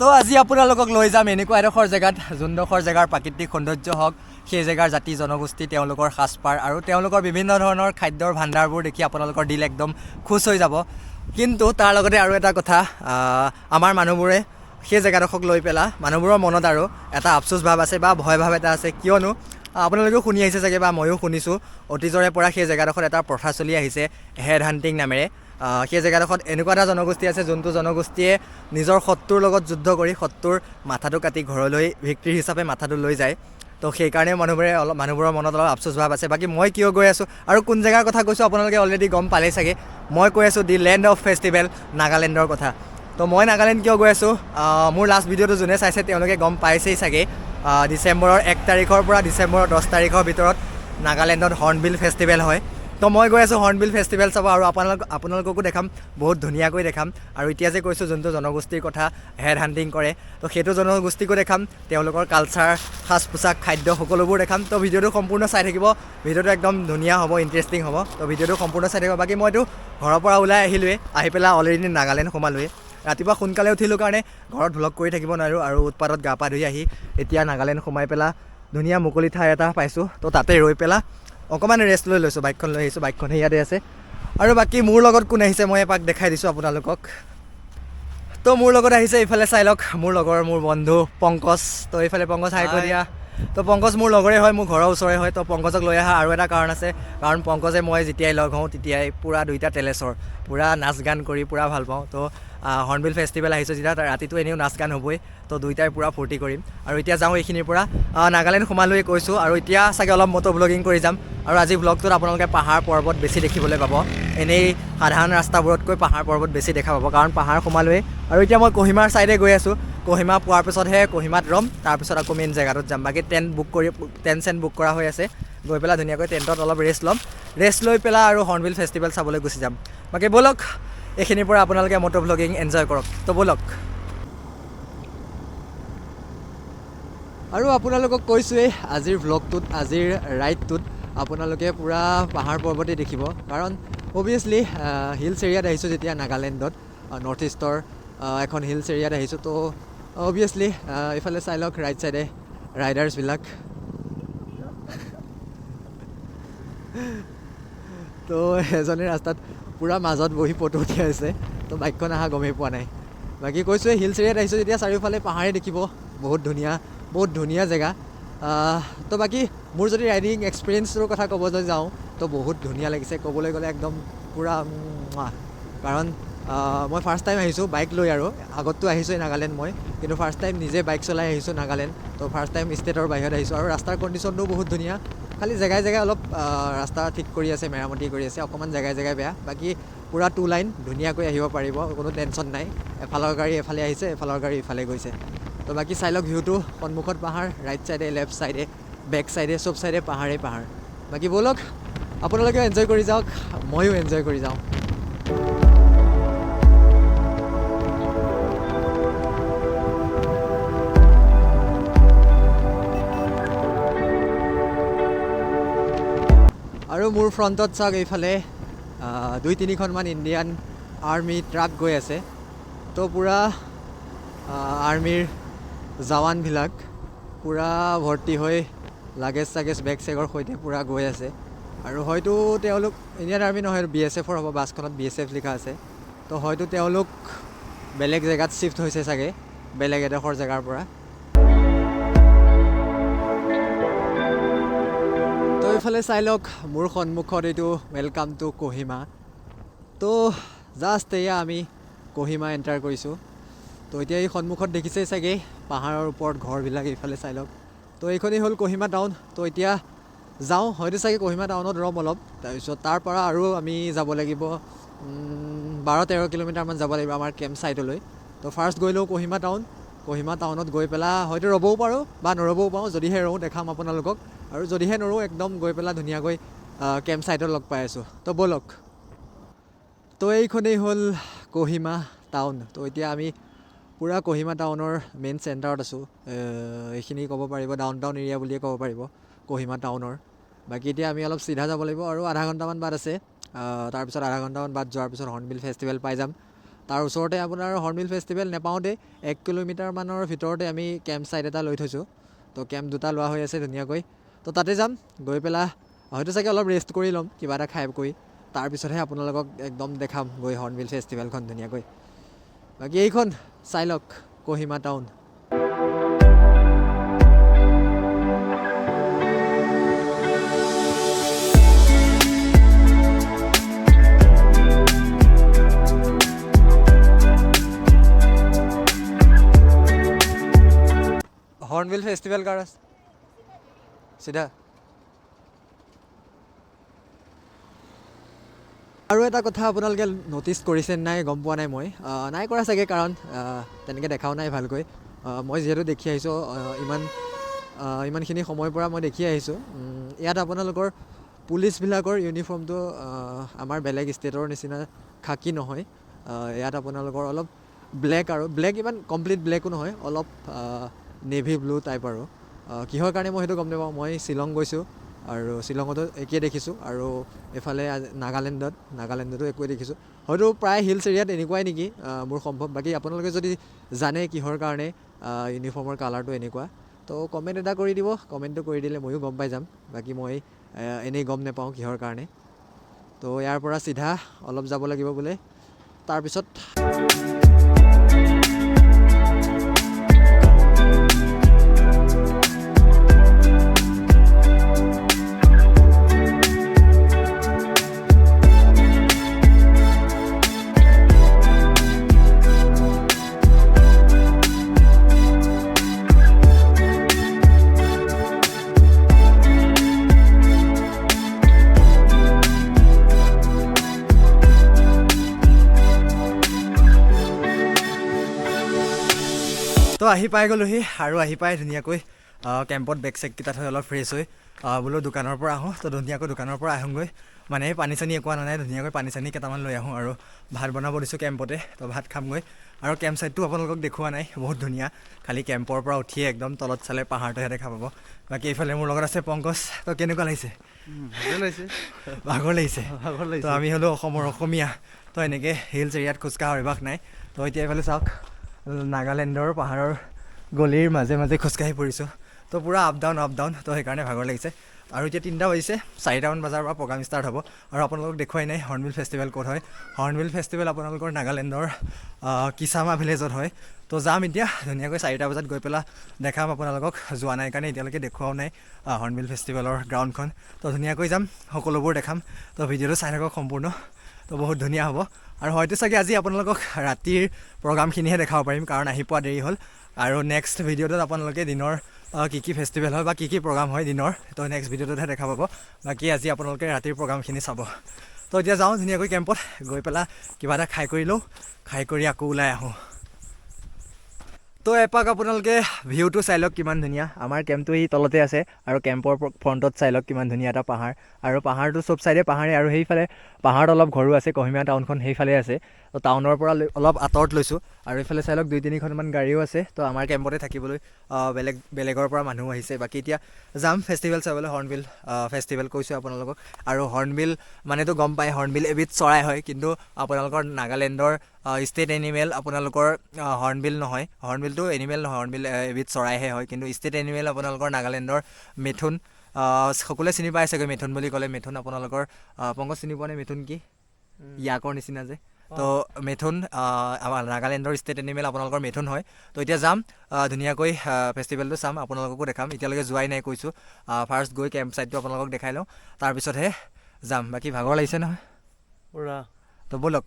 তো আজি আপোনালোকক লৈ যাম এনেকুৱা এডোখৰ জেগাত, যোনডোখৰ জেগাৰ প্ৰাকৃতিক সৌন্দৰ্য হওক, সেই জেগাৰ জাতি জনগোষ্ঠী, তেওঁলোকৰ সাজপাৰ আৰু তেওঁলোকৰ বিভিন্ন ধৰণৰ খাদ্যৰ ভাণ্ডাৰবোৰ দেখি আপোনালোকৰ দিল একদম খুচ হৈ যাব। কিন্তু তাৰ লগতে আৰু এটা কথা, আমাৰ মানুহবোৰে সেই জেগাডোখৰক লৈ পেলাই মানুহবোৰৰ মনত আৰু এটা আফচোচ ভাৱ আছে বা ভয় ভাৱ এটা আছে। কিয়নো আপোনালোকেও শুনি আহিছে চাগে বা ময়ো শুনিছোঁ, অতীজৰে পৰা সেই জেগাডোখৰত এটা প্ৰথা চলি আহিছে হেড হাণ্টিং নামেৰে। সেই জেগাডোখৰত এনেকুৱা এটা জনগোষ্ঠী আছে যোনটো জনগোষ্ঠীয়ে নিজৰ শত্ৰুৰ লগত যুদ্ধ কৰি শত্ৰুৰ মাথাটো কাটি ঘৰলৈ ভিক্টৰী হিচাপে মাথাটো লৈ যায়। তো সেইকাৰণে মানুহবোৰৰ মনত অলপ আফচোচ ভাৱ আছে। বাকী মই কিয় গৈ আছোঁ আৰু কোন জেগাৰ কথা কৈছোঁ আপোনালোকে অলৰেডি গম পালেই চাগে। মই কৈ আছোঁ দি লেণ্ড অফ ফেষ্টিভেল, নাগালেণ্ডৰ কথা। তো মই নাগালেণ্ড কিয় গৈ আছোঁ, মোৰ লাষ্ট ভিডিঅ'টো যোনে চাইছে তেওঁলোকে গম পাইছেই চাগে। ডিচেম্বৰৰ 1 তাৰিখৰ পৰা ডিচেম্বৰৰ 10 তাৰিখৰ ভিতৰত নাগালেণ্ডত হৰ্ণবিল ফেষ্টিভেল হয়। তো মই গৈ আছোঁ হৰ্ণবিল ফেষ্টিভেল চাব আৰু আপোনালোককো দেখাম, বহুত ধুনীয়াকৈ দেখাম। আৰু এতিয়া যে কৈছোঁ যোনটো জনগোষ্ঠীৰ কথা হেড হাণ্টিং কৰে, তো সেইটো জনগোষ্ঠীকো দেখাম, তেওঁলোকৰ কালচাৰ, সাজ পোছাক, খাদ্য সকলোবোৰ দেখাম। তো ভিডিঅ'টো সম্পূৰ্ণ চাই থাকিব, ভিডিঅ'টো একদম ধুনীয়া হ'ব, ইণ্টাৰেষ্টিং হ'ব। তো ভিডিঅ'টো সম্পূৰ্ণ চাই থাকিব। বাকী মইতো ঘৰৰ পৰা ওলাই আহিলোৱেই, আহি পেলাই অলৰেডি নাগালেণ্ড সোমালোৱেই। ৰাতিপুৱা সোনকালে উঠিলোঁ কাৰণে ঘৰত ভ্লগ কৰি থাকিব নোৱাৰোঁ আৰু উৎপাতত গা পা ধুই আহি এতিয়া নাগালেণ্ড সোমাই পেলাই ধুনীয়া মুকলি ঠাই এটা পাইছোঁ। তো তাতে ৰৈ পেলাই অকণমান ৰেষ্ট লৈ লৈছোঁ, বাইকখন লৈ আহিছোঁ, বাইকখন ইয়াতে আছে। আৰু বাকী মোৰ লগত কোন আহিছে মই এপাক দেখাই দিছোঁ আপোনালোকক। তো মোৰ লগত আহিছে এইফালে চাই লওক, মোৰ লগৰ, মোৰ বন্ধু পংকজ। তো এইফালে পংকজ, হাই কৈ দিয়া। তো পংকজ মোৰ লগৰে হয়, মোৰ ঘৰৰ ওচৰৰে হয়। তো পংকজক লৈ অহা আৰু এটা কাৰণ আছে, কাৰণ পংকজে মই যেতিয়াই লগ হওঁ তেতিয়াই পূৰা দুইটা তেলেচৰ, পূৰা নাচ গান কৰি পূৰা ভাল পাওঁ। তো হৰ্ণবিল ফেষ্টিভেল আহিছোঁ যেতিয়া ৰাতিটো এনেও নাচ গান হ'বই, তো দুইটাই পূৰা ফূৰ্তি কৰিম। আৰু এতিয়া যাওঁ এইখিনিৰ পৰা, নাগালেণ্ড সোমালোৱেই কৈছোঁ। আৰু এতিয়া চাগে অলপ মটো ভ্লগিং কৰি যাম। আৰু আজি ভ্লগটোত আপোনালোকে পাহাৰ পৰ্বত বেছি দেখিবলৈ পাব, এনেই সাধাৰণ ৰাস্তাবোৰতকৈ পাহাৰ পৰ্বত বেছি দেখা পাব, কাৰণ পাহাৰ সোমালোৱেই। আৰু এতিয়া মই কহিমাৰ ছাইডে গৈ আছোঁ, কহিমা পোৱাৰ পিছতহে কহিমাত ৰ'ম, তাৰপিছত আকৌ মেইন জেগাটোত যাম। বাকী টেণ্ট বুক কৰি, টেণ্ট চেণ্ট বুক কৰা হৈ আছে, গৈ পেলাই ধুনীয়াকৈ টেণ্টত অলপ ৰেষ্ট ল'ম, ৰেষ্ট লৈ পেলাই আৰু হৰ্ণবিল ফেষ্টিভেল চাবলৈ গুচি যাম। বাকী ব'লক, এইখিনিৰ পৰা আপোনালোকে মটো ভ্লগিং এনজয় কৰক। তো ব'লক। আৰু আপোনালোকক কৈছোঁৱেই আজিৰ ভ্লগটোত, আজিৰ ৰাইডটোত আপোনালোকে পূৰা পাহাৰ পৰ্বতেই দেখিব, কাৰণ অভিয়াছলি হিলছ এৰিয়াত আহিছোঁ যেতিয়া, নাগালেণ্ডত নৰ্থ ইষ্টৰ এখন হিলছ এৰিয়াত আহিছোঁ। তো অভিয়াছলি এইফালে চাই লওক ৰাইট ছাইডে ৰাইডাৰ্ছবিলাক। তো এজনে ৰাস্তাত পূৰা মাজত বহি ফটো উঠি আছে, তো বাইকখন অহা গমেই পোৱা নাই। বাকী কৈছোঁৱেই হিলছ এৰিয়াত আহিছোঁ যেতিয়া চাৰিওফালে পাহাৰেই দেখিব, বহুত ধুনীয়া, বহুত ধুনীয়া জেগা। তো বাকী মোৰ যদি ৰাইডিং এক্সপিৰিয়েঞ্চটোৰ কথা ক'বলৈ যাওঁ, তো বহুত ধুনীয়া লাগিছে ক'বলৈ গ'লে, একদম পূৰা মুৱা। কাৰণ মই ফাৰ্ষ্ট টাইম আহিছোঁ বাইক লৈ, আৰু আগততো আহিছোঁৱেই নাগালেণ্ড মই, কিন্তু ফাৰ্ষ্ট টাইম নিজে বাইক চলাই আহিছোঁ নাগালেণ্ড। তো ফাৰ্ষ্ট টাইম ষ্টেটৰ বাহিৰত আহিছোঁ আৰু ৰাস্তাৰ কণ্ডিশ্যনটোও বহুত ধুনীয়া, খালি জেগাই জেগাই অলপ ৰাস্তা ঠিক কৰি আছে, মেৰামতি কৰি আছে, অকণমান জেগাই জেগাই বেয়া। বাকী পূৰা 2 লাইন ধুনীয়াকৈ আহিব পাৰিব, কোনো টেনশ্যন নাই। এফালৰ গাড়ী এফালে আহিছে, এফালৰ গাড়ী ইফালে গৈছে। তো বাকী চাই লওক ভিউটো, সন্মুখত পাহাৰ, ৰাইট ছাইডে, লেফ্ট ছাইডে, বেক ছাইডে, চব ছাইডে পাহাৰেই পাহাৰ। বাকী ব'লক, আপোনালোকেও এনজয় কৰি যাওক, ময়ো এনজয় কৰি যাওঁ। আৰু মোৰ ফ্ৰণ্টত চাওক এইফালে 2 তিনিখনমান ইণ্ডিয়ান আৰ্মি ট্ৰাক গৈ আছে। তো পূৰা আৰ্মিৰ জৱানবিলাক পূৰা ভৰ্তি হৈ লাগেজ চাগেজ বেগ চেগৰ সৈতে পূৰা গৈ আছে। আৰু হয়তো তেওঁলোক ইণ্ডিয়ান আৰ্মি নহয়, বি এছ এফৰ হ'ব, বাছখনত বি এছ এফ লিখা আছে। তো হয়তো তেওঁলোক বেলেগ জেগাত শ্বিফ্ট হৈছে চাগে, বেলেগ এডোখৰ জেগাৰ পৰা। তো এইফালে চাই লওক মোৰ সন্মুখত এইটো welcome to Kohima. তো জাষ্ট এয়া আমি কহিমা এণ্টাৰ কৰিছোঁ। তো এতিয়া এই সন্মুখত দেখিছেই চাগে পাহাৰৰ ওপৰত ঘৰবিলাক, এইফালে চাই লওক। তো এইখনেই হ'ল কহিমা টাউন। তো এতিয়া যাওঁ, হয়তো চাগে কহিমা টাউনত ৰ'ম অলপ, তাৰপিছত তাৰ পৰা আৰু আমি যাব লাগিব, 12-13 কিলোমিটাৰমান যাব লাগিব আমাৰ কেম্প ছাইটলৈ। তো ফাৰ্ষ্ট গৈ লওঁ কহিমা টাউন। কহিমা টাউনত গৈ পেলাই হয়তো ৰ'বও পাৰোঁ বা নৰ'বও পাৰোঁ, যদিহে ৰওঁ দেখাম আপোনালোকক, আৰু যদিহে নৰওঁ একদম গৈ পেলাই ধুনীয়াকৈ কেম্প ছাইটত লগ পাই আছোঁ। তো ব'লক। তো এইখনেই হ'ল কহিমা টাউন। তো এতিয়া আমি পূৰা কহিমা টাউনৰ মেইন চেণ্টাৰত আছোঁ। এইখিনি ক'ব পাৰিব ডাউন টাউন এৰিয়া বুলিয়ে ক'ব পাৰিব কহিমা টাউনৰ। বাকী এতিয়া আমি অলপ চিধা যাব লাগিব আৰু আধা ঘণ্টামান বাট আছে। তাৰপিছত আধা ঘণ্টামান বাট যোৱাৰ পিছত হৰ্ণবিল ফেষ্টিভেল পাই যাম। তাৰ ওচৰতে আপোনাৰ হৰ্ণবিল ফেষ্টিভেল নেপাওঁতেই 1 কিলোমিটাৰমানৰ ভিতৰতে আমি কেম্প ছাইট এটা লৈ থৈছোঁ। তো কেম্প দুটা লোৱা হৈ আছে ধুনীয়াকৈ। তো তাতে যাম, গৈ পেলাই হয়তো চাগে অলপ ৰেষ্ট কৰি ল'ম, কিবা এটা খাই কৰি, তাৰপিছতহে আপোনালোকক একদম দেখাম গৈ হৰ্ণবিল ফেষ্টিভেলখন ধুনীয়াকৈ। বাকী এইখন চাই লওক কহিমা টাউন। হৰ্ণবিল ফেষ্টিভেল কাৰ আছে চিধা। আৰু এটা কথা আপোনালোকে ন'টিছ কৰিছে নাই গম পোৱা নাই মই, নাই কৰা চাগে, কাৰণ তেনেকৈ দেখাও নাই ভালকৈ। মই যিহেতু দেখি আহিছোঁ, ইমানখিনি সময়ৰ পৰা মই দেখি আহিছোঁ। ইয়াত আপোনালোকৰ পুলিচবিলাকৰ ইউনিফৰ্মটো আমাৰ বেলেগ ষ্টেটৰ নিচিনা খাকী নহয়। ইয়াত আপোনালোকৰ অলপ ব্লেক, আৰু ব্লেক ইমান কমপ্লিট ব্লেকো নহয়, অলপ নেভি ব্লু টাইপ আৰু। কিহৰ কাৰণে মই সেইটো গম নাপাওঁ। মই শ্বিলং গৈছোঁ আৰু শ্বিলঙতো একেই দেখিছোঁ, আৰু এইফালে নাগালেণ্ডতো একেই দেখিছোঁ। হয়তো প্ৰায় হিলছ এৰিয়াত এনেকুৱাই নেকি, মোৰ সম্ভৱ। বাকী আপোনালোকে যদি জানে কিহৰ কাৰণে ইউনিফৰ্মৰ কালাৰটো এনেকুৱা, তো কমেণ্ট এটা কৰি দিব। কমেণ্টটো কৰি দিলে ময়ো গম পাই যাম। বাকী মই এনেই গম নাপাওঁ কিহৰ কাৰণে। তো ইয়াৰ পৰা চিধা অলপ যাব লাগিব বোলে, তাৰপিছত তো আহি পাই গ'লোহি। আৰু আহি পাই ধুনীয়াকৈ কেম্পত বেগ চেগকেইটা থৈ অলপ ফ্ৰেছ হৈ বোলো দোকানৰ পৰা আহোঁ। তো ধুনীয়াকৈ দোকানৰ পৰা আহোঁগৈ, মানে পানী চানী একো অনা নাই, ধুনীয়াকৈ পানী চানী কেইটামান লৈ আহোঁ। আৰু ভাত বনাব দিছোঁ কেম্পতে, তো ভাত খামগৈ। আৰু কেম্প ছাইটটো আপোনালোকক দেখুওৱা নাই, বহুত ধুনীয়া। খালি কেম্পৰ পৰা উঠিয়ে একদম তলত চালে পাহাৰটোহে দেখা পাব। বাকী এইফালে মোৰ লগত আছে পংকজ। তো কেনেকুৱা লাগিছে? ভাগৰ লাগিছে? তো আমি হ'লো অসমৰ অসমীয়া, তো এনেকৈ হিলছ এৰিয়াত খোজকাঢ়া অভ্যাস নাই। তো এতিয়া এইফালে চাওক, নাগালেণ্ডৰ পাহাৰৰ গলিৰ মাজে মাজে খোজকাঢ়ি ফুৰিছোঁ। তো পূৰা আপ ডাউন আপ ডাউন, তো সেইকাৰণে ভাগৰ লাগিছে। আৰু এতিয়া 3টা বাজিছে, 4টামান বজাৰ পৰা প্ৰগ্ৰাম ষ্টাৰ্ট হ'ব। আৰু আপোনালোকক দেখুৱাই নাই হৰ্ণবিল ফেষ্টিভেল ক'ত হয়। হৰ্ণবিল ফেষ্টিভেল আপোনালোকৰ নাগালেণ্ডৰ কিচামা ভিলেজত হয়। তো যাম এতিয়া ধুনীয়াকৈ 4টা বজাত গৈ পেলাই দেখাম আপোনালোকক। যোৱা নাই কাৰণে এতিয়ালৈকে দেখুৱাও নাই হৰ্ণবিল ফেষ্টিভেলৰ গ্ৰাউণ্ডখন। তো ধুনীয়াকৈ যাম, সকলোবোৰ দেখাম। তো ভিডিঅ'টো চাই থাকক সম্পূৰ্ণ, তো বহুত ধুনীয়া হ'ব। আৰু হয়তো চাগে আজি আপোনালোকক ৰাতিৰ প্ৰগ্ৰামখিনিহে দেখাব পাৰিম, কাৰণ আহি পোৱা দেৰি হ'ল। আৰু নেক্সট ভিডিঅ'টোত আপোনালোকে দিনৰ কি কি ফেষ্টিভেল হয় বা কি কি প্ৰগ্ৰাম হয় দিনৰ, তো নেক্সট ভিডিঅ'টোতহে দেখা পাব। বাকী আজি আপোনালোকে ৰাতিৰ প্ৰগ্ৰামখিনি চাব। তো এতিয়া যাওঁ ধুনীয়াকৈ কেম্পত গৈ পেলাই কিবা এটা খাই কৰি লওঁ, খাই কৰি আকৌ ওলাই আহোঁ। তো এপাক আপোনালোকে ভিউটো চাই লওক কিমান ধুনীয়া। আমাৰ কেম্পটো এই তলতে আছে, আৰু কেম্পৰ ফ্ৰণ্টত চাই লওক কিমান ধুনীয়া এটা পাহাৰ। আৰু পাহাৰটো চব চাইডে পাহাৰে, আৰু সেইফালে পাহাৰত অলপ ঘৰো আছে। কহিমা টাউনখন সেইফালে আছে। তো টাউনৰ পৰা অলপ আঁতৰত লৈছোঁ। আৰু এইফালে চাই লওক 2-3খনমান গাড়ীও আছে। তো আমাৰ কেম্পতে থাকিবলৈ বেলেগ বেলেগৰ পৰা মানুহ আহিছে। বাকী এতিয়া যাম ফেষ্টিভেল চাবলৈ, হৰ্ণবিল ফেষ্টিভেল কৈছোঁ আপোনালোকক। আৰু হৰ্ণবিল মানেতো গম পায়, হৰ্ণবিল এবিধ চৰাই হয়, কিন্তু আপোনালোকৰ নাগালেণ্ডৰ ষ্টেট এনিমেল আপোনালোকৰ হৰ্ণবিল নহয়। হৰ্ণবিলটো এনিমেল নহয়, হৰ্ণবিল এবিধ চৰাইহে হয়। কিন্তু ষ্টেট এনিমেল আপোনালোকৰ নাগালেণ্ডৰ মিথুন। সকলোৱে চিনি পাই চাগৈ মিথুন বুলি ক'লে। মিথুন আপোনালোকৰ পংকজ চিনি পোৱা নাই? মিথুন কি ইয়াকৰ নিচিনা যে, তো মিথুন আমাৰ নাগালেণ্ডৰ ষ্টেট এনিমেল আপোনালোকৰ মিথুন হয়। তো এতিয়া যাম ধুনীয়াকৈ ফেষ্টিভেলটো চাম, আপোনালোককো দেখাম। এতিয়ালৈকে যোৱাই নাই কৈছোঁ, ফাৰ্ষ্ট গৈ কেম্প ছাইটটো আপোনালোকক দেখাই লওঁ, তাৰপিছতহে যাম। বাকী ভাগৰ লাগিছে নহয়? তো ব'লক।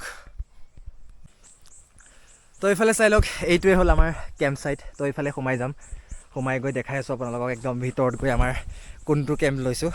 তো এইফালে চাই লওক, এইটোৱে হ'ল আমাৰ কেম্প ছাইট। তো এইফালে সোমাই যাম, সোমাই গৈ দেখাই আছোঁ আপোনালোকক একদম ভিতৰত গৈ আমাৰ কোনটো কেম্প লৈছোঁ।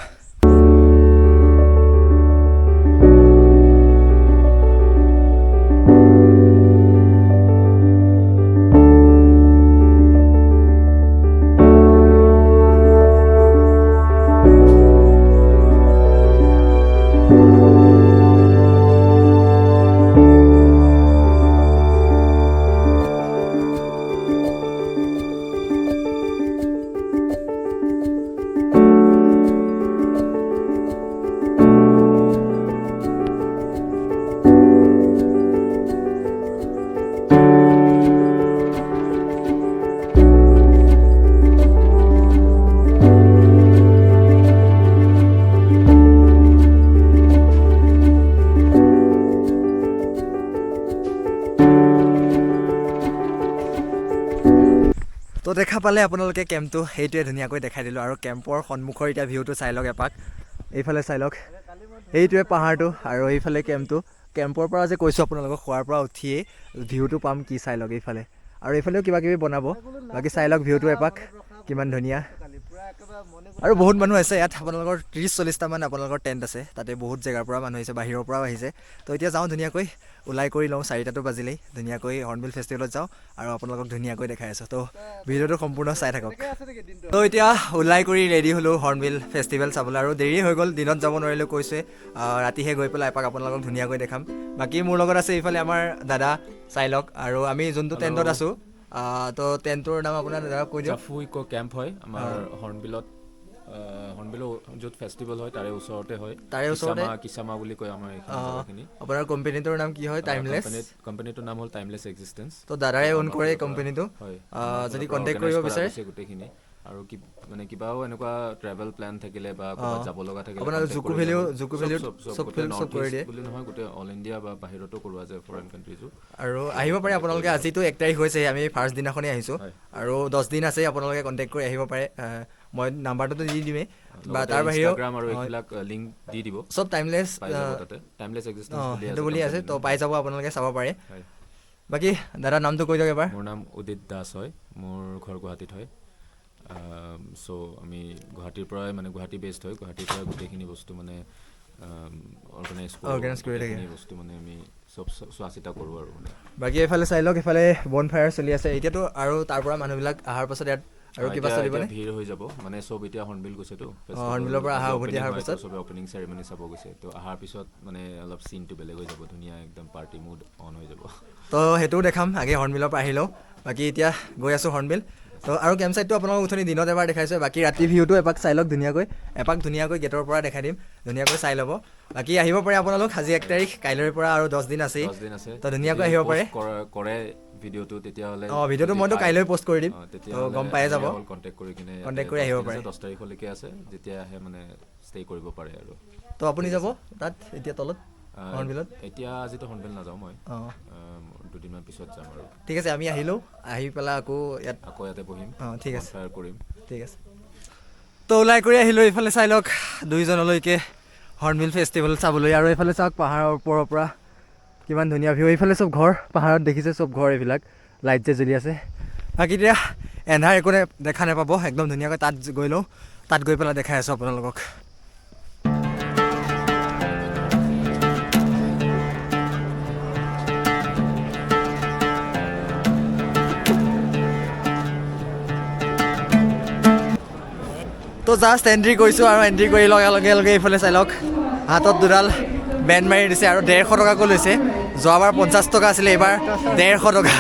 তো দেখা পালে আপোনালোকে কেম্পটো, সেইটোৱে ধুনীয়াকৈ দেখাই দিলোঁ। আৰু কেম্পৰ সন্মুখৰ এতিয়া ভিউটো চাই লওক এপাক, এইফালে চাই লওক, এইটোৱে পাহাৰটো আৰু এইফালে কেম্পটো। কেম্পৰ পৰা যে কৈছোঁ আপোনালোকক, শোৱাৰ পৰা উঠিয়েই ভিউটো পাম কি চাই লওক এইফালে। আৰু এইফালেও কিবা কিবি বনাব, বাকী চাই লওক ভিউটো এপাক কিমান ধুনীয়া। আৰু বহুত মানুহ আছে ইয়াত, আপোনালোকৰ 30-40টামান আপোনালোকৰ টেণ্ট আছে তাতে, বহুত জেগাৰ পৰা মানুহ আহিছে, বাহিৰৰ পৰাও আহিছে। তো এতিয়া যাওঁ ধুনীয়াকৈ, ওলাই কৰি লওঁ, 4টাটো বাজিলেই, ধুনীয়াকৈ হৰ্ণবিল ফেষ্টিভেলত যাওঁ আৰু আপোনালোকক ধুনীয়াকৈ দেখাই আছোঁ। তো ভিডিঅ'টো সম্পূৰ্ণ চাই থাকক। তো এতিয়া ওলাই কৰি ৰেডি হ'লোঁ হৰ্ণবিল ফেষ্টিভেল চাবলৈ, আৰু দেৰি হৈ গ'ল, দিনত যাব নোৱাৰিলোঁ কৈছোৱে, ৰাতিহে গৈ পেলাই এপাক আপোনালোকক ধুনীয়াকৈ দেখাম। বাকী মোৰ লগত আছে এইফালে আমাৰ দাদা, চাই লওক। আৰু আমি যোনটো টেণ্টত আছোঁ, তো টেণ্টটোৰ নাম আপোনাৰ দাদাক কৈ দিয়ক। জাফু ইক' কেম্প হয় আমাৰ হৰ্ণবিলত, হৰ্ণবিলৰ য'ত ফেষ্টিভেল হয় তাৰে ওচৰতে হয়। তাৰে ওচৰতে? কিচামা বুলি কয় আমাৰ এইখিনি জেগাখিনি। আপোনাৰ কোম্পেনীটোৰ নাম কি হয়? টাইমলেছ। কোম্পানীটোৰ নাম হ'ল টাইমলেছ এক্সিষ্টেঞ্চ। তো দাদাৰে অ'ন কৰে কোম্পেনীটো। হয়। যদি কণ্টেক্ট কৰিব বিচাৰে গোটেইখিনি আৰু কি মানে কিবাও এনেকুৱা ট্ৰেভেল প্লেন থাকিলে বা ক'ৰবাত যাব লগা থাকিলে আপোনাৰ contact Dzukou কৰিলে ভেলিও, হ'ল। জুকু চব, ভেলিও চব, চব, চব গোটেই চব North কৰি East দিয়ে। বুলি নহয়, গোটেই অল ইণ্ডিয়া বা বাহিৰতো কৰোৱা যায়, ফৰেইন কাণ্ট্ৰিজো। আৰু আহিব পাৰে আপোনালোকে। আজিতো 1 তাৰিখ হৈছে, আমি ফাৰ্ষ্ট দিনাখনেই আহিছোঁ আৰু 10 দিন আছে, আপোনালোকে কণ্টেক্ট কৰি আহিব পাৰে। মই নাম্বাৰটোতো দি দিমেই বা তাৰ বাহিৰেও ইনষ্টাগ্ৰাম আৰু এইবিলাক লিংক দি দিব। চব টাইমলেছ পাই যাব তাতে, টাইমলেছ এক্সিষ্টেঞ্চ বুলি সেইটো বুলি আছে, তো company। পাই যাব আপোনালোকে, চাব পাৰে। হয়। বাকী দাদা নামটো কৈ দিয়ক এবাৰ। মোৰ নাম উদিত দাস হয়, মোৰ ঘৰ গুৱাহাটীত হয়। চ' আমি গুৱাহাটীৰ পৰাই মানে গুৱাহাটী বেছড হয়, গুৱাহাটীৰ পৰা গোটেইখিনি বস্তু মানে অৰ্গেনাইজ কৰোঁ, Organize কৰি থাকে। গোটেইখিনি বস্তু মানে আমি চব চোৱা চিতা কৰোঁ আৰু মানে। বাকী এইফালে চাই লওক, এইফালে বন ফায়াৰ চলি আছে এতিয়াতো। আৰু তাৰ পৰা মানুহবিলাক অহাৰ পাছত ইয়াত আৰু কিবা চলিবনে? এতিয়া ভিৰ হৈ যাব, মানে চব এতিয়া হৰ্ণবিল গৈছেতো, festival হৰ্ণবিলৰ পৰা আজি অহা উভতি opening অহাৰ হয়, পাছত? তো চবে অপেনিং চেৰিমনি চাব গৈছে। তো অহাৰ পিছত মানে অলপ চিনটো বেলেগ হৈ যাব, ধুনীয়া একদম পাৰ্টি মুড অন হৈ যাব। তো সেইটোও দেখাম, আগে হৰ্ণবিলৰ পৰা আহি লওঁ। বাকী এতিয়া গৈ আছোঁ হৰ্ণবিল। তো আৰু কেম্প চাইটটো আপোনালোকক উঠনি দিনত এবাৰ দেখাইছোঁ, বাকী ৰাতি ভিউটো এপাক চাই লওক ধুনীয়াকৈ, এপাক ধুনীয়াকৈ গেটৰ পৰা দেখাই দিম, ধুনীয়াকৈ চাই ল'ব। বাকী আহিব পাৰে আপোনালোক, আজি 1 তাৰিখ, কাইলৈৰ পৰা আৰু 10 দিন আছেই। 10 দিন আছে। তো ধুনীয়াকৈ যদি আহিব post পাৰে। কৰে ভিডিঅ'টো তেতিয়াহ'লে, ভিডিঅ'টো যদি মইতো পায়, কাইলৈ পষ্ট কৰি দিম, তো তেতিয়াহ'লে গম পায়ে যাব। কণ্টেক্ট কৰি কিনে ইয়াতে কণ্টেক্ট কৰি আহিব 10 দিন পাৰে। আছে, 10 তাৰিখলৈকে আছে, যেতিয়া আহে মানে ষ্টে কৰিব পাৰে আৰু। তো আপুনি যাব তাত এতিয়া তলত হৰ্ণবিলত? এতিয়া আজিতো হৰ্ণবিল নাযাওঁ মই, দুদিনমান পিছত যাম আৰু। ঠিক আছে, আমি আহিলোঁ, আহি পেলাই আকৌ ইয়াত আকৌ ইয়াতে বহিম। ঠিক আছে। ফায়াৰ কৰিম। ঠিক আছে। তো ওলাই কৰি আহিলোঁ, এইফালে চাই লওক দুইজনলৈকে হৰ্ণবিল ফেষ্টিভেল চাবলৈ। আৰু এইফালে চাওক পাহাৰৰ ওপৰৰ পৰা কিমান ধুনীয়া ভিউ, এইফালে চব ঘৰ, পাহাৰত দেখিছে চব ঘৰ, এইবিলাক লাইট যে জ্বলি আছে। বাকী এতিয়া এন্ধাৰ একো দেখা নাপাব, একদম ধুনীয়াকৈ তাত গৈ লওঁ, তাত গৈ পেলাই দেখাই আছোঁ আপোনালোকক। তো জাষ্ট এণ্ট্ৰি কৰিছোঁ আৰু এণ্ট্ৰি কৰি লগাৰ লগে লগে এইফালে চাই লওক হাতত দুডাল বেণ্ড মাৰি দিছে আৰু 150 টকাকৈ লৈছে। যোৱাবাৰ 50 টকা আছিলে, এইবাৰ 150 টকা।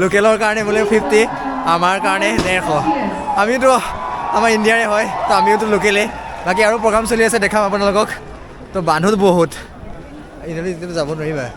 লোকেলৰ কাৰণে বোলে 50, আমাৰ কাৰণে 150। আমিতো আমাৰ ইণ্ডিয়াৰে হয়, তো আমিওতো লোকেলেই। বাকী আৰু প্ৰগ্ৰাম চলি আছে, দেখাম আপোনালোকক। তো মানুহ বহুত, এনেই যাব নোৱাৰিবা।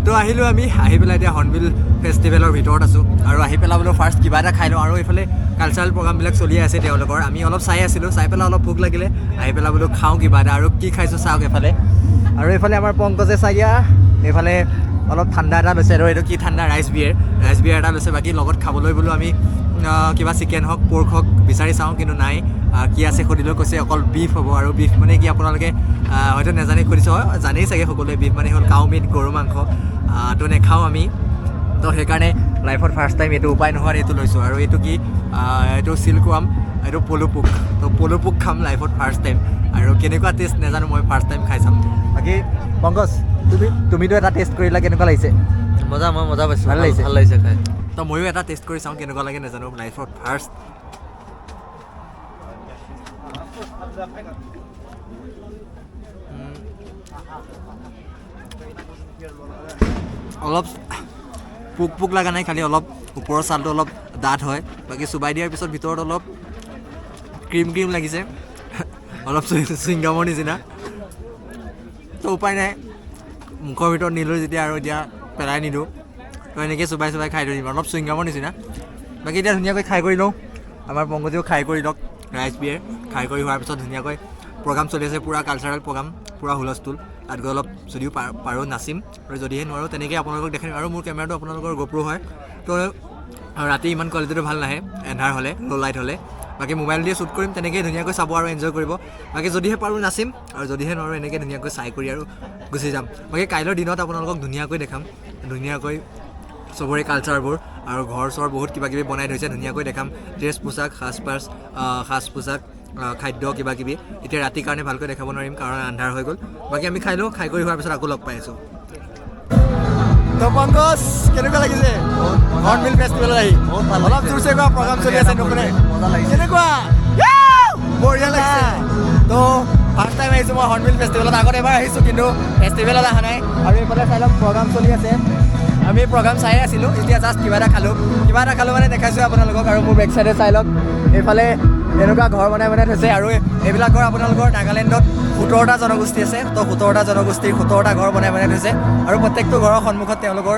তো আহিলোঁ আমি, আহি পেলাই এতিয়া হৰ্ণবিল ফেষ্টিভেলৰ ভিতৰত আছোঁ আৰু আহি পেলাই বোলো ফাৰ্ষ্ট কিবা এটা খাই লওঁ। আৰু এইফালে কালচাৰেল প্ৰগ্ৰামবিলাক চলি আছে তেওঁলোকৰ, আমি অলপ চাই আছিলোঁ, চাই পেলাই অলপ ভোক লাগিলে, আহি পেলাই বোলো খাওঁ কিবা এটা। আৰু কি খাইছোঁ চাওক এইফালে। আৰু এইফালে আমাৰ পংকজে চাই দিয়া, এইফালে অলপ ঠাণ্ডা এটা লৈছে, আৰু এইটো কি ঠাণ্ডা, ৰাইচ বিয়েৰ, ৰাইচ বিয়েৰ এটা লৈছে। বাকী লগত খাবলৈ বোলো আমি কিবা চিকেন হওক পৰ্ক হওক বিচাৰি চাওঁ, কিন্তু নাই। কি আছে সুধিলেও কৈছে অকল বিফ হ'ব। আৰু বিফ মানে কি আপোনালোকে হয়তো নাজানে, সুধিছে, হয় জানেই চাগে সকলোৱে, বিফ মানে হ'ল কাউ মিট, গৰু মাংস। তো নেখাওঁ আমি, তো সেইকাৰণে লাইফত ফাৰ্ষ্ট টাইম এইটো উপায় নোহোৱাত এইটো লৈছোঁ। আৰু এইটো কি, এইটো চিল্কৱাম, এইটো পলু পোক, তো পলু পোক খাম লাইফত ফাৰ্ষ্ট টাইম। আৰু কেনেকুৱা টেষ্ট নাজানো, মই ফাৰ্ষ্ট টাইম খাই চাম। বাকী পংকজ, তুমিতো এটা টেষ্ট কৰিলা, কেনেকুৱা লাগিছে? মজা, মই মজা পাইছোঁ। ভাল লাগিছে? ভাল লাগিছে খাই। তো ময়ো এটা টেষ্ট কৰি চাওঁ কেনেকুৱা লাগে নাজানো, লাইফত ফাৰ্ষ্ট। অলপ পোক পোক লগা নাই, খালি অলপ ওপৰৰ ছালটো অলপ ডাঠ হয়। বাকী চোবাই দিয়াৰ পিছত ভিতৰত অলপ ক্ৰীম ক্ৰীম লাগিছে, অলপ চুইংগামৰ নিচিনা। তো উপায় নাই, মুখৰ ভিতৰত নিলোঁ যেতিয়া আৰু এতিয়া পেলাই নিদিওঁ, তো এনেকৈ চোবাই চোবাই খাই ধৰিম, অলপ চুইংগামৰ নিচিনা। বাকী এতিয়া ধুনীয়াকৈ খাই কৰি লওঁ, আমাৰ পংকজেও খাই কৰি লওক ৰাইচ বিয়েৰ। খাই কৰি হোৱাৰ পিছত ধুনীয়াকৈ প্ৰগ্ৰাম চলি আছে, পূৰা কালচাৰেল প্ৰগ্ৰাম, পূৰা হুলস্থুল। তাত গৈ অলপ যদিও পাৰোঁ নাচিম, আৰু যদিহে নোৱাৰোঁ তেনেকৈ আপোনালোকক দেখাম। আৰু মোৰ কেমেৰাটো আপোনালোকৰ গ'প্ৰ' হয়, তো ৰাতি ইমান কোৱালিটিটো ভাল নাহে, এন্ধাৰ হ'লে, ল' লাইট হ'লে। বাকী মোবাইল দিয়ে শ্বুট কৰিম, তেনেকেই ধুনীয়াকৈ চাব আৰু এনজয় কৰিব। বাকী যদিহে পাৰোঁ নাচিম, আৰু যদিহে নোৱাৰোঁ এনেকৈ ধুনীয়াকৈ চাই কৰি আৰু গুচি যাম। বাকী কাইলৈৰ দিনত আপোনালোকক ধুনীয়াকৈ দেখাম, ধুনীয়াকৈ চবৰে কালচাৰবোৰ আৰু ঘৰ চৰ বহুত কিবা কিবি বনাই থৈছে, ধুনীয়াকৈ দেখাম। ড্ৰেছ পোছাক, সাজপাৰ, সাজ পোছাক, খাদ্য কিবা কিবি। এতিয়া ৰাতিৰ কাৰণে ভালকৈ দেখাব নোৱাৰিম কাৰণ আন্ধাৰ হৈ গ'ল। বাকী আমি খাই লওঁ, খাই কৰি হোৱাৰ পিছত আকৌ লগ পাই আছোঁ। তো পংকজ, কেনেকুৱা লাগিছে হৰ্ণবিল ফেষ্টিভেলত আহি? অলপ জোৰছে কোৱা, প্ৰগ্ৰাম চলি আছে, নুশুনে। কেনেকুৱা? বঢ়িয়া লাগিছে। তো ফাৰ্ষ্ট টাইম আহিছোঁ মই হৰ্ণবিল ফেষ্টিভেলত, আগত এবাৰ আহিছোঁ কিন্তু ফেষ্টিভেলত অহা নাই। আৰু এইফালে চাই লওক প্ৰগ্ৰাম চলি আছে, আমি প্ৰগ্ৰাম চাই আছিলোঁ। এতিয়া জাষ্ট কিবা এটা খালোঁ, কিবা এটা খালোঁ মানে দেখাইছোঁ আপোনালোকক। আৰু মোৰ বেক চাইডে চাই লওক, এইফালে এনেকুৱা ঘৰ বনাই বনাই থৈছে। আৰু এইবিলাক ঘৰ আপোনালোকৰ নাগালেণ্ডত 17টা জনগোষ্ঠী আছে, তো 17টা জনগোষ্ঠীৰ 17টা ঘৰ বনাই বনাই থৈছে। আৰু প্ৰত্যেকটো ঘৰৰ সন্মুখত তেওঁলোকৰ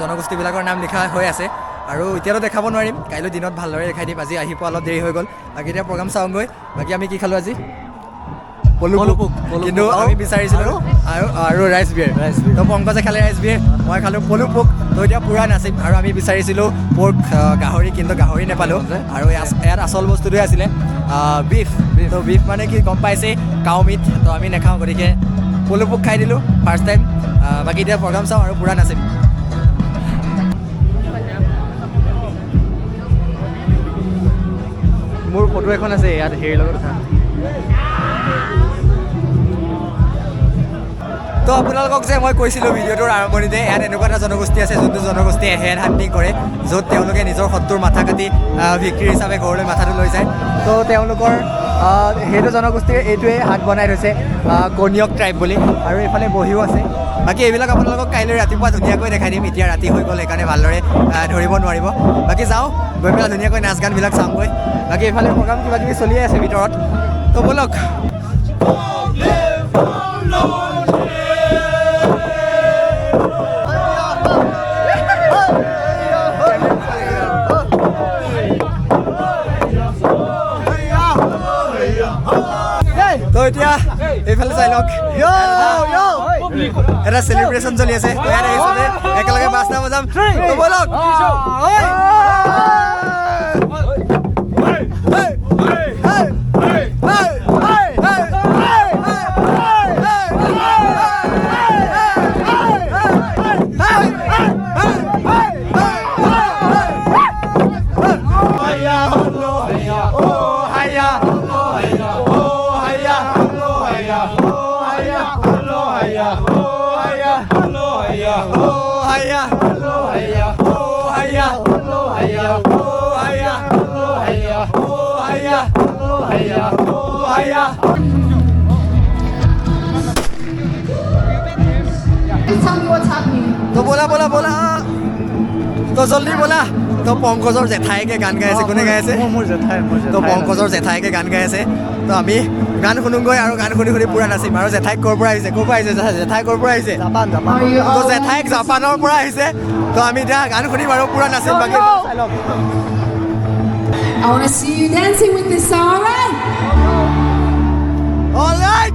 জনগোষ্ঠীবিলাকৰ নাম লিখা হৈ আছে। আৰু এতিয়াতো দেখাব নোৱাৰিম, কাইলৈ দিনত ভালদৰে দেখাই দিম। আজি আহি পোৱা অলপ দেৰি হৈ গ'ল। বাকী এতিয়া প্ৰগ্ৰাম চাওঁগৈ। বাকী আমি কি খালোঁ আজি? পলুপোক, কিন্তু আমি বিচাৰিছিলোঁ আৰু আৰু ৰাইচ বিয়েৰ। তো পংকজে খালে ৰাইচ বিয়েৰ, মই খালোঁ পলুপোক। তো এতিয়া পূৰা নাচিম। আৰু আমি বিচাৰিছিলোঁ পৰ্ক, গাহৰি, কিন্তু গাহৰি নাপালোঁ। আৰু ইয়াত আচল বস্তুটোৱে আছিলে বিফ। তো বিফ মানে কি গম পাইছেই, কাউ মিট। তো আমি নাখাওঁ, গতিকে পলুপোক খাই দিলোঁ ফাৰ্ষ্ট টাইম। বাকী এতিয়া প্ৰগ্ৰাম চাওঁ আৰু পূৰা নাচিম। মোৰ ফটো এখন আছে ইয়াত হেৰিৰ লগত উঠা। তো আপোনালোকক যে মই কৈছিলোঁ ভিডিঅ'টোৰ আৰম্ভণিতে, ইয়াত এনেকুৱা এটা জনগোষ্ঠী আছে যোনটো জনগোষ্ঠীয়ে হেড হাণ্টিং কৰে, য'ত তেওঁলোকে নিজৰ শত্ৰুৰ মাথা কাটি ভিক্ৰী হিচাপে ঘৰলৈ মাথাটো লৈ যায়। তো তেওঁলোকৰ সেইটো জনগোষ্ঠীৰ এইটোৱে হাত বনাই থৈছে, কনিয়ক ট্ৰাইব বুলি। আৰু এইফালে বহিও আছে। বাকী এইবিলাক আপোনালোকক কাইলৈ ৰাতিপুৱা ধুনীয়াকৈ দেখাই দিম। এতিয়া ৰাতি হৈ গ'ল, সেইকাৰণে ভালদৰে ধৰিব নোৱাৰিব। বাকী যাওঁ, গৈ পেলাই ধুনীয়াকৈ নাচ গানবিলাক চামগৈ। বাকী এইফালে প্ৰগ্ৰাম কিবা কিবি চলিয়ে আছে ভিতৰত, তো ব'লক। তো এতিয়া এইফালে চাই লওক, এটা চেলিব্ৰেশ্যন চলি আছে। ইয়াত আহিছে, একেলগে বাজনা বজাম। তো ব'লক। Tell me what's happening. তো ব'লা ব'লা ব'লা, তো জল্দি ব'লা। তো পংকজৰ জেঠাইকে গান গাই আছে। কোনে গাই আছে? মোৰ জেঠাই, মোৰ তো পংকজৰ জেঠাইকে গান গাই আছে। তো আমি গান শুনোগৈ আৰু গান শুনি শুনি পূৰা নাচিম। আৰু জেঠাইক ক'ৰ পৰা আহিছে? ক'ৰ পৰা আহিছে জেঠাই? ক'ৰ পৰা আহিছে? Japan, Japan. তো জেঠাইক জাপানৰ পৰা আহিছে। তো আমি এতিয়া গান শুনিম আৰু পূৰা নাচিম। বাকী I want to see you dancing with this song, all right? All right!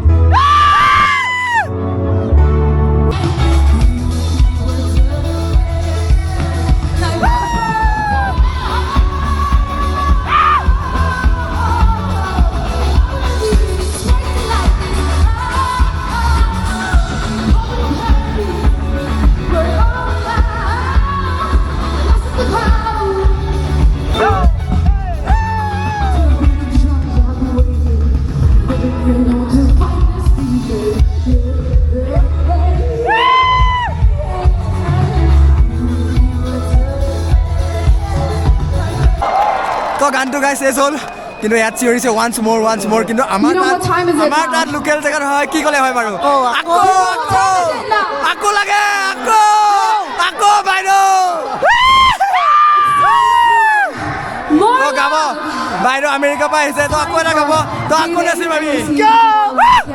তো গানটো গাই শেষ হ'ল। কিন্তু ইয়াত চিঞৰিছে "ওৱান্স মোৰ, ওৱান্স মোৰ"। কিন্তু আমাৰ You know তাত what time is it আমাৰ now? তাত লোকেল জেগাত হয় কি ক'লে হয় বাৰু? আকৌ, আকৌ, আকৌ লাগে, আকৌ, আকৌ বাইদেউ। More তো গাব love. বাইদেউ আমেৰিকাৰ পৰা আহিছে, তো আকৌ এটা গাব, তো আকৌ নাচিম আমি।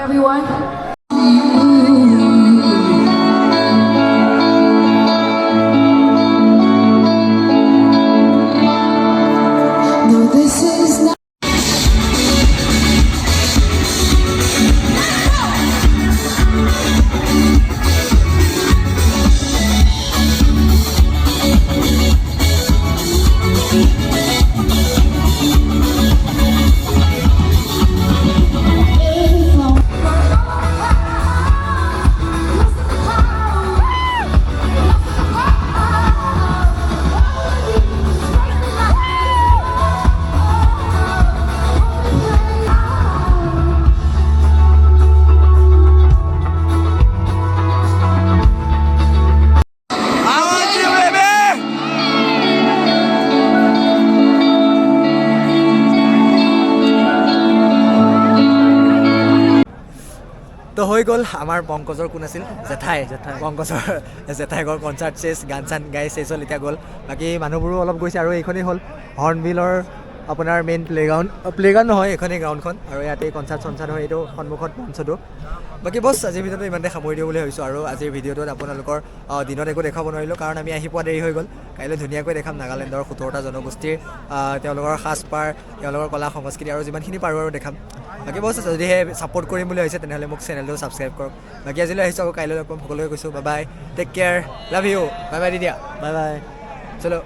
Everyone. No, this is not. I want you, baby! তো হৈ গ'ল আমাৰ পংকজৰ, কোন আছিল, জেঠাই, পংকজৰ জেঠাইকৰ কনচাৰ্ট চেছ, গান চান গাই চেছ হ'ল। এতিয়া গ'ল, বাকী মানুহবোৰো অলপ গৈছে। আৰু এইখনেই হ'ল হৰ্ণবিলৰ আপোনাৰ মেইন প্লে'গ্ৰাউণ্ড, প্লে'গ্ৰাউণ্ড নহয়, এইখনেই গ্ৰাউণ্ডখন। আৰু ইয়াতে কনচাৰ্ট চনচাৰ্ট হয়, এইটো সন্মুখত মঞ্চটো। বাকী বছ, আজিৰ ভিডিঅ'টো ইমানতে সামৰি দিওঁ বুলি ভাবিছোঁ। আৰু আজিৰ ভিডিঅ'টোত আপোনালোকৰ দিনত একো দেখাব নোৱাৰিলোঁ, কাৰণ আমি আহি পোৱা দেৰি হৈ গ'ল। কাইলৈ ধুনীয়াকৈ দেখাম নাগালেণ্ডৰ 17টা জনগোষ্ঠীৰ তেওঁলোকৰ সাজপাৰ, তেওঁলোকৰ কলা সংস্কৃতি আৰু যিমানখিনি পাৰোঁ আৰু দেখাম। বাকী বছ, যদিহে ছাপোৰ্ট কৰিম বুলি ভাবিছে, তেনেহ'লে মোক চেনেলটো ছাবস্ক্ৰাইব কৰক। বাকী আজিলৈ আহিছোঁ, আকৌ কাইলৈ লগ পাম। সকলোকে কৈছোঁ, bye bye, take care, love you, bye bye দি দিয়া। Bye bye. চলো।